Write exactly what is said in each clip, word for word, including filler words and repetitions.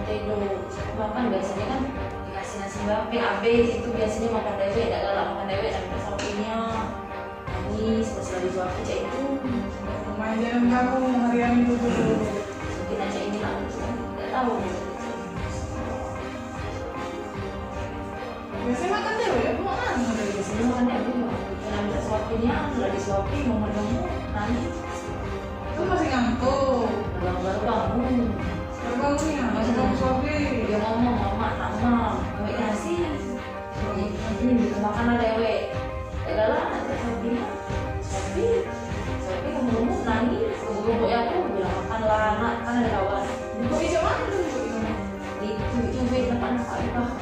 Tidur. Makan biasanya kan dikasih nasi berapek, habis itu biasanya makan dewek, dak galak makan dewek, sampai sapinya nangis pas lagi suapin cak itu. Kemanjaan kamu hari-hari itu dulu. Mungkin aja ini lah, dak tahu. Biasanya makan dewek, aku makan dewek. Biasanya makan dewek, bukan minta suapin, ya, kalau disuapin, mau menemu, nangis. Itu masih ngantuk. Baru, baru bangun. Baru bangun, ya, masih bangun suapin. Dia ngomong, "Mama, tak mau, ambil nasi." Ini kita makan lah dewek. Ya lah, ada suapin. Suapin, suapin, kamu nangis, kamu gubuk ya aku, bilang makan lah, nak, kan ada kawan. Gubuk hijau mana tuh? Itu, itu, itu, nampak, nampak, nampak.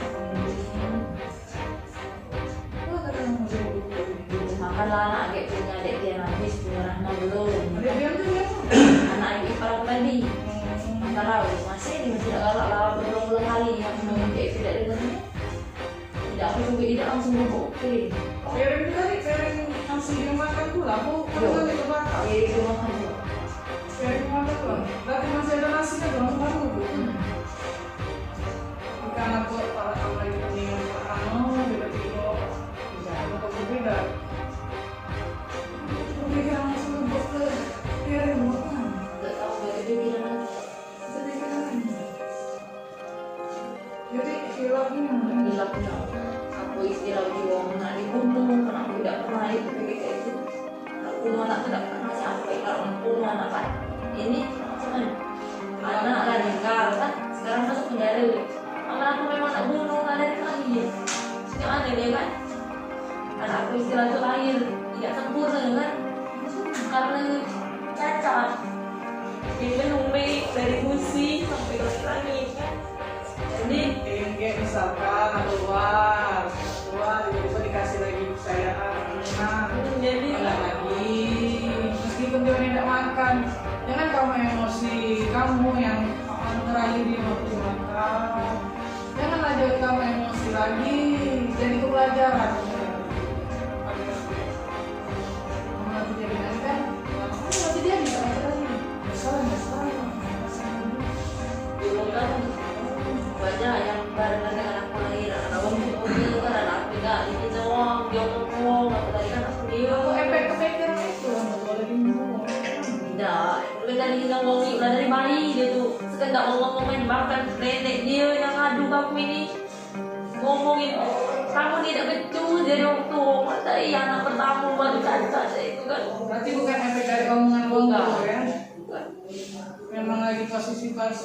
Makan lah anak agek punya adek dia habis punya Rahma belum. Adek dia tu dia. Anak agek ipar aku tadi. Makan lah masih dia masih dak galak lah berulang-ulang kali yang dia tidak dengar. Tidak aku juga tidak langsung buka. Oke. Piring tu tadi piring nasi dia makan tu lah. Aku kan ke belakang. Piring dia makan tu. Piring dia makan tu lah. Berarti masih ada nasinya tu langsung aku buka. Ikan aku para kamu lagi pening anu juga tidur. Aku kok beda. Pikiran langsung lebok ke piring makan. Dak tahu dari pikiran aku. Itu pikiran. Jadi hilaf ni. Hilaf ni. Aku istilah jiwa nak dibunuh, aku dak pernah itu kayak itu. Aku anak tu dak pernah siapa kalau aku anak kan. Ini cuman anak lah ninggal kan, sekarang masuk penjara. Amal aku memang nak bunuh lah dari lahir. Sejak mana dia kan? Anak aku istilah tu lahir tidak sempurna kan? Karena cacat. Dia kan umik dari gusi sampai ke langit kan? Jadi, kayak misalkan keluar, keluar tiba-tiba dikasih lagi kepercayaan, nah, jadi anak lagi. Meskipun dia tidak makan, jangan kamu emosi, kamu yang akan terakhir dia waktu makan. Janganlah jadi kamu emosi lagi, jadi pelajaran. Kamu nanti jadi kan? Kamu nanti jadi, jangan lagi. Salah, salah. Dulu kan banyak yang barengan dengan aku lahir, anak abang tu punya kan, anak aku tidak, ini doang, dia ngomong, aku tadi kan aku dia. Aku efek kepikiran itu, aku boleh bingung. Tidak, dulu kan tadi kita ngomong, udah dari bayi dia tu, sekedar ngomong-ngomong, bahkan nenek dia yang ngadu ke aku ini, ngomongin, "Kamu ni dak becus jadi orang tua." Masa iya anak pertama baru cacat, itu kan. Berarti bukan efek dari omongan wong tua, ya? Bukan. Memang lagi posisi pas.